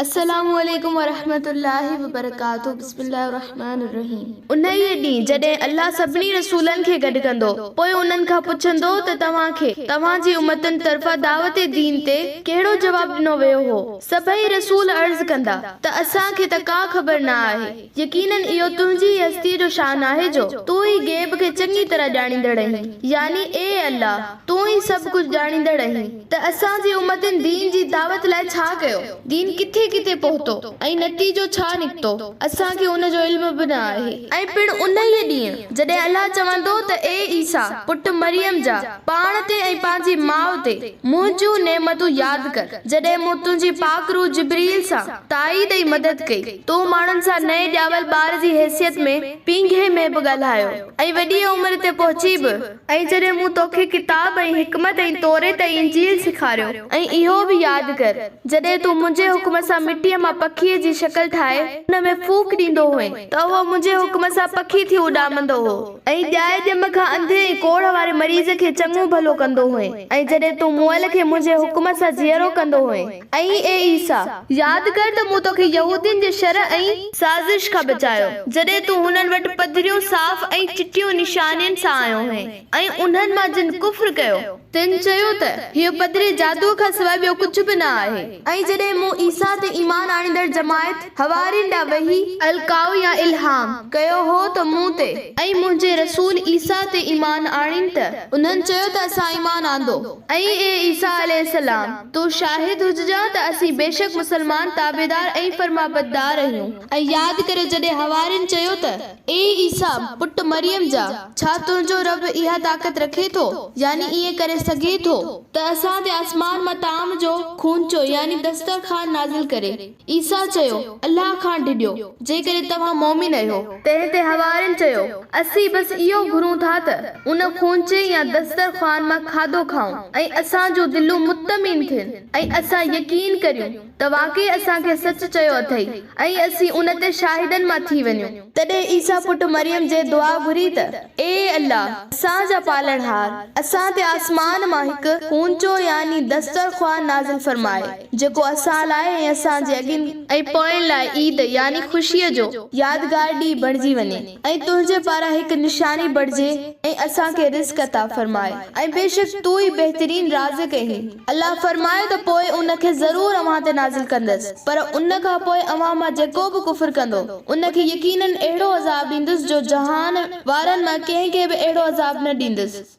السلام عليڪم ورحمة الله وبرڪاته بسم الله الرحمٰن الرحيم. انهيء ڏينهن جڏهن الله سڀني رسولن کي گڏ ڪندو، پوء انهن کان پڇندو ته توهان کي، توهان جي امتن طرفان دعوت دين تي، ڪهڙو جواب ڏنو ويو هو؟ سڀئي رسول عرض ڪندا ته اسان کي ته ڪا خبر نه آهي، يقيناً اهو تنهنجي ئي هستيء جو شان آهي جو تون ئي غيب کي چڱي طرح ڄاڻيندڙ آهين. يعني اي الله! تون ئي سڀ ڪجهه ڄاڻيندڙ آهين ته اسان جي امتن دين جي دعوت لاء ڇا ڪيو، دين ڪٿي ڪٿي پهتو ۽ نتيجو ڇا نڪتو، اسان کي ان جو علم به نه آهي. ۽ پڻ انهيء ڏينهن جڏهن الله چوندو ته اي عيسيٰ پٽ مريم جا! پاڻ تي ۽ پنهنجي ماء تي منهنجون نعمتون ياد ڪر، جڏهن مون تنهنجي پاڪ روح جبرئيل سان تائيد ۽ مدد ڪئي، تو ماڻهن سان نئين ڄاول ٻار جي حيثيت ۾ پينگهي ۾ به ڳالهايو ۽ وڏيء عمر تي پهچي به. ۽ جڏهن مون توکي ڪتاب ۽ حڪمت ۽ توريت ۽ انجيل سيکاريو. ۽ اهو به ياد ڪر، جڏهن تون منهنجي حڪم سان مٽيء مان پکيء جي شڪل ٺاهي ان ۾ ڦوڪ ڏيندو هئين، ته اهو منهنجي حڪم سان پکي ٿي اڏامندو هو. ۽ ڄائي ڄم کان انڌي ۽ ڪوڙهه واري مريض کي چڱو ڀلو ڪندو هئين، ۽ جڏهن تون مئل کي منهنجي حڪم سان جيئرو ڪندو هئين. ۽ اي عيسيٰ! ياد ڪر ته مون توکي يهودين جي شر ۽. سازش کان بچايو، جڏهن تون هنن وٽ پڌريون صاف ۽ چٽيون نشانين سان آيو هئين، ۽ انهن مان جن ڪفر ڪيو، تن چيو ته، هيء پڌري جادوء کان سواء ٻيو ڪجهه به نه آهي. ۽ جڏهن مون عيسيٰ تي ايمان آڻيندڙ جماعت، حوارين ڏانهن وحي، القاء يا الهام، ڪيو هو ته مون تي ۽ منهنجي رسول عيسيٰ تي ايمان آڻين ته، انهن چيو ته اسان ايمان آندو. ۽ اي عيسيٰ عليه السلام! تون شاهد هججان ته اسين بيشڪ مسلمان تابعدار ۽ فرمانبردار آهيون. ۽ ياد ڪريو جڏهن حوارين چيو ته، اي عيسيٰ، پٽ مريم جا! ڇا تنهنجو رب اها طاقت رکي ٿو، يعني ائين ڪري سگهي ٿو، ته اسان تي آسمان مان طعام جو خونچو يعني دسترخوان نازل ڪري؟ عيسيٰ چيو، الله کان ڊڄو، جيڪڏهن توهان مؤمن آهيو. تنهن تي حوارين چيو، اسين بس اهو گهرون ٿا ته ان خونچي يا دسترخوان مان کاڌو کائون ۽ اسان جون دلون مطمئن ٿين ۽ اسان يقين ڪريون ته واقعي اسان کي سچ چيو اٿئي ۽ اسين ان تي شاهدن مان ٿي وڃون. تڏهن عيسيٰ پٽ مريم جي دعا گهري ته، اي الله! اسان جا پالڻهار! اسان تي آسمان مان هڪ خونچو يعني دسترخوان نازل فرماء، جيڪو اسان لاء ۽ اسان جي اڳين ۽ پوين لاء عيد يعني خوشيء جو يادگار ڏينهن بڻجي وڃي ۽ تنهنجي پاران هڪ نشاني بڻجي ۽ اسان کي رزق عطا فرماء ۽ بيشڪ تون ئي بهترين رازق آهين. الله فرمايو ته پوء ان کي ضرور اوهان تي نازل ڪندس پر ان کان پوء اوهان مان جيڪو به ڪفر ڪندو ان کي يقيناً اهڙو عذاب ڏيندس جو جهان وارن مان ڪنهن کي به اهڙو عذاب نه ڏيندس.